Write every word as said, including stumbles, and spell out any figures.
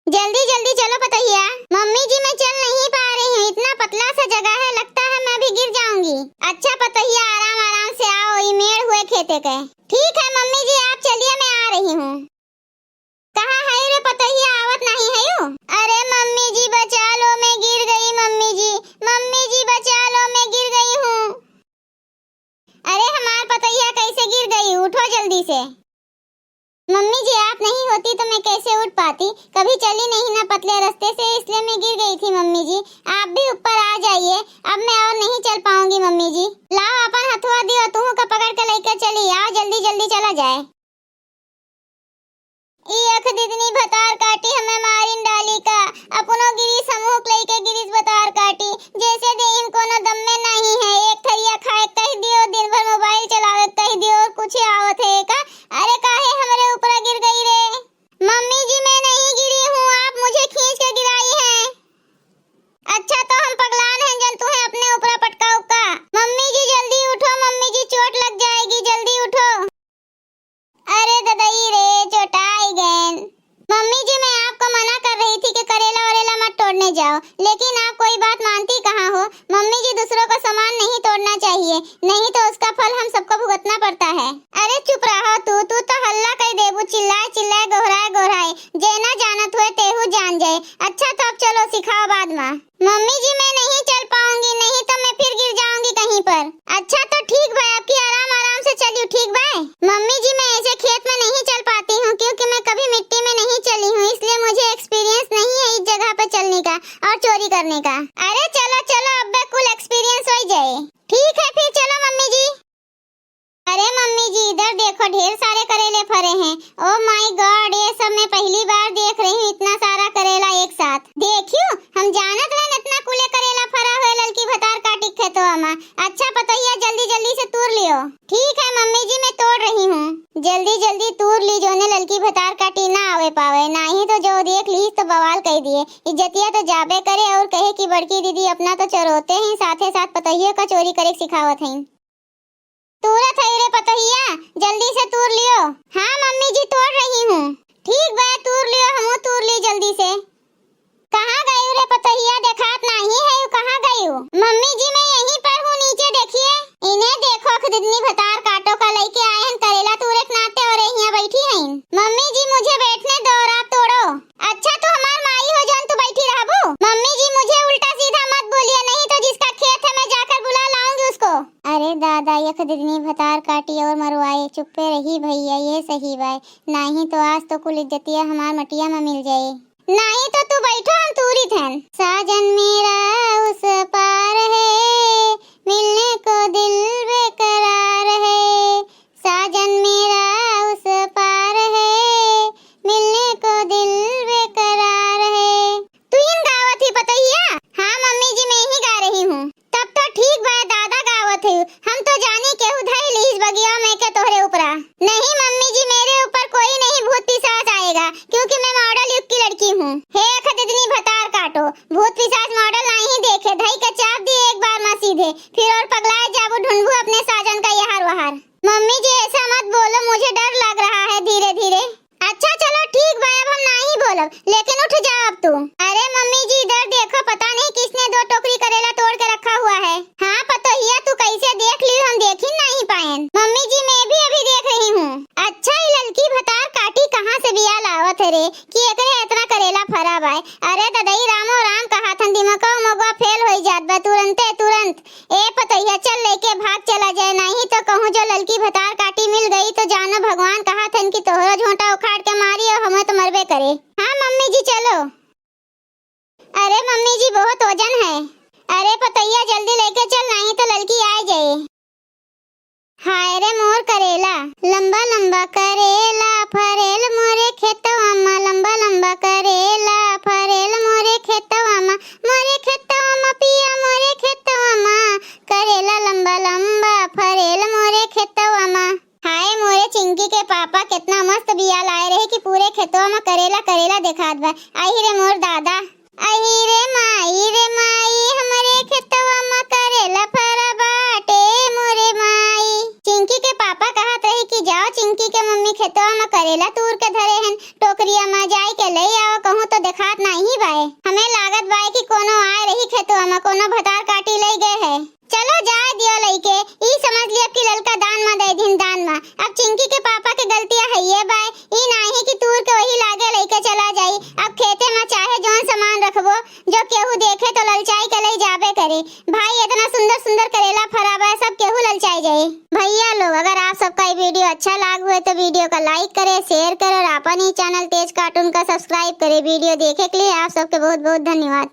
जल्दी जल्दी चलो पतोहिया। मम्मी जी, मैं चल नहीं पा रही हूँ, इतना पतला सा जगह है, लगता है मैं भी गिर जाऊंगी। अच्छा पतोहिया, आराम आराम से आओ, ई मेड़ हुए खेते के। ठीक है मम्मी जी, आप चलिए, मैं आ रही हूँ। कहाँ है रे पतोहिया, आवत नहीं है यू? अरे मम्मी जी बचा लो, मैं गिर गई मम्मी जी, मम्मी जी बचा लो, मैं गिर गई हूँ। अरे हमार पतोहिया कैसे गिर गई, उठो जल्दी से। मम्मी जी आप नहीं होती तो मैं कैसे उठ पाती, कभी चली नहीं ना पतले रास्ते से, इसलिए मैं गिर गई थी मम्मी जी। आप भी ऊपर आ जाइए, अब मैं और नहीं चल पाऊंगी मम्मी जी। लाओ अपन हथुआ दियो, तुहू का पकड़ के लेके चली, आओ जल्दी जल्दी चला जाए। ई अख दिदनी भतार काटी हमें मारिन डाली का, अपनो गिरीस हमहूक लइके गिरीस भतार काटी, जैसे देहिन कोनो दम्मे नहीं है, एक थरिया खाए कह दियो, दिन भर मोबाइल चलावे कह दियो और कुछ आवत है का? अरे काहे हमरे ऊपर गिर गई रे? मम्मी जी मैं नहीं गिरी हूँ, आप मुझे खींच के गिराई हैं। अच्छा तो हम पगलान हैं जन तुम्हें अपने ऊपर पटकाऊ का? मम्मी जी जल्दी उठो, मम्मी जी चोट लग जाएगी, जल्दी उठो। अरे ददई रे, चोटाई गैन। मम्मी जी, मैं आपको मना कर रही थी कि करेला वरेला मत तोड़ने जाओ, लेकिन आप कोई बात मानती कहाँ हो। मम्मी जी, दूसरों का सामान नहीं तोड़ना चाहिए, नहीं तो उसका फल हम सबको भुगतना पड़ता है। अरे चुप रहो तू, तू तो हल्ला कर देबू, चिल्लाए चिल्लाए, गोहराए गोहराए, जे ना जानत हुए तेहू जान जाए। अच्छा तो अब चलो सिखाओ बाद में। मम्मी जी, मैं नहीं चल पाऊंगी, नहीं तो मैं फिर गिर जाऊंगी कहीं पर। अच्छा तो ठीक बा, अब की आराम आराम से चलियो, ठीक बा? मम्मी जी, मैं ऐसे खेत में नहीं चल पाती हूँ, क्योंकि मैं कभी मिट्टी में नहीं चली हूँ, इसलिए मुझे एक्सपीरियंस नहीं है इस जगह पे चलने का और चोरी करने का। अरे चलो चलो, अब कुल एक्सपीरियंस हो जाए। ठीक है फिर चलो मम्मी जी। अरे मम्मी जी, इधर देखो, ढेर सारे करेले फरे हैं। Oh my God, ये सब मैं पहली बार देख रही हूँ, इतना सारा करेला एक साथ। देखियो, हम जानत रहन इतना कुले करेला फरा हुए ललकी भतार काटी खेतवा में। अच्छा पतोहिया, जल्दी जल्दी से तूर लियो। ठीक है मम्मी जी, मैं तोड़ रही हूँ। जल्दी जल्दी तूर ली, जोने ललकी भतार काटी ना आवे पावे, नाही तो जो देख ली तो बवाल कह दिए, इज्जतिया तो जाबे करे और कहे कि बड़की दीदी अपना तो चोरोते हैं, साथे साथ पतोहिया का चोरी करे सिखावत हैं। तूरत है रे पतोहिया, जल्दी से तूर लियो। हाँ मम्मी जी, तोड़ रही हूँ। ठीक बा, तूर लियो, हमहू तूर ली जल्दी से। कहाँ गई रे पतोहिया, देखात नाही है, कहाँ गई? मम्मी जी, मैं यहीं पर हूँ, नीचे देखिए। इन्हें देखो, खुदनी भतार काटो का लेके आए हैं, करेला तूरे के नाते और यहाँ बैठी हैं। मम्मी जी, मुझे बैठने दो और आप तोड़ो। अच्छा, तू हमार माई हो जौन तू बैठी रहबू? मम्मी जी, मुझे उल्टा सीधा मत बोलिए, नहीं तो जिसका खेत है मैं जाकर बुला लाऊंगी उसको। अरे दादा, यख दिदनी भतार काटी और मरवाए, चुप्पे रही भैया, ये सही बाय, नाही तो आज तो कुल इज्जतिया हमार मटिया में मिल जाए। नाही तो तू बैठो, हम तूरी थन। साजन मेरा उस पार है, मिलने को दिल बेकरार है, साजन मेरा उस पार है, मिलने को दिल बेकरार है। तू इन गावत ही पतोहिया? हाँ मम्मी जी, मैं ही गा रही हूँ। तब तो ठीक बा, दादा गावत है, हम तो जानी केहू धई लीस बगिया में के तोहरे ऊपरा। नहीं मम्मी जी, मेरे ऊपर कोई नहीं भूत पिशाच आएगा, क्योंकि मैं मॉडल युग की लड़की हूँ। हे अख दिदनी भतार काटो, भूत पिशाच मॉडल नहीं देखे, धई के चाप दिए एक बार माँ सीधे, फिर और पगलाए जाबू, ढूंढबू अपने साजन का यहार वहार। मम्मी जी, ऐसा मत बोलो, मुझे डर लग रहा है धीरे धीरे। अच्छा चलो ठीक बा, अब हम नाही बोलब, लेकिन उठ जाओ अब तू। अरे मम्मी जी, इधर देखो, पता नहीं किसने दो टोकरी करेला तोड़ के रखा हुआ है। हाँ पतोहिया, तू कैसे देख ली, हम देख ही नहीं पाएन। मम्मी जी, मैं भी अभी देख रही हूँ। अच्छा, ये ललकी भतार काटी कहाँ से बिया लावत है रे, कि एकरे इतना करेला फरा बाय? अरे ददई रामो राम कहा थन, दिमागवा उमगवा फेल होई जात बा तुरंते तुरंत। ए पतोहिया, चल लेके भाग चला जाए, नहीं तो कहूँ जो ललकी भतार काटी मिल गई तो जानो भगवान कहा थन कि तोहरो झोंटा उखाड़ के मारी और हमें तो मरबे करे। हाँ मम्मी जी चलो। अरे मम्मी जी बहुत वजन है। अरे पतोहिया जल्दी लेके चल, नहीं तो ललकी आ जाए। हाय रे मोर करेला, लंबा लंबा करेला फरेल मोरे खेतवा मा, लंबा लंबा करेला फरेल मोरे खेतवा मा, मोरे खेतवा मा पिया मोरे खेतवा मा, करेला लंबा लंबा फरेल मोरे खेतवा मा। हाय मोरे चिंकी के पापा, कितना मस्त बिया लाए रहे कि पूरे खेतवा मा करेला करेला देखात बा। आई रे मोर दादा। अही रे माई रे माई, हमरे खेतवा मा करेला फरा बाटे मोरे माई। चिंकी के पापा कहत रही कि जाओ चिंकी के मम्मी खेतवा मा करेला तूर के धरे हन, टोकरिया मा जाई के ले आओ, कहूँ तो देखात नाही बाए। हमें लागत बाए कि कोनो आए रही खेतवा में, कोनो भतार काटी लइ गए है। चलो जाए दियो लइके, ई समझ लियो कि ललका दान में दे दिन दान में। अब चिंकी के पापा के गलतियां है ये बाए, ई नाही कि तूर के वही लागे लइके चला जाई। अब खेते में चाहे जौन सामान रखबो, जो केहू देखे तो ललचाई के लइ जाबे करे। भाई, इतना सुंदर सुंदर करेला फरा बा, सब केहू ललचाई जाए। भैया लोग, अगर आप सबका ये वीडियो अच्छा लाग हुए तो वीडियो का लाइक करे, शेयर करे और आपन ही चैनल तेज कार्टून का सब्सक्राइब करे। वीडियो देखे के लिए आप सबके बहुत बहुत धन्यवाद।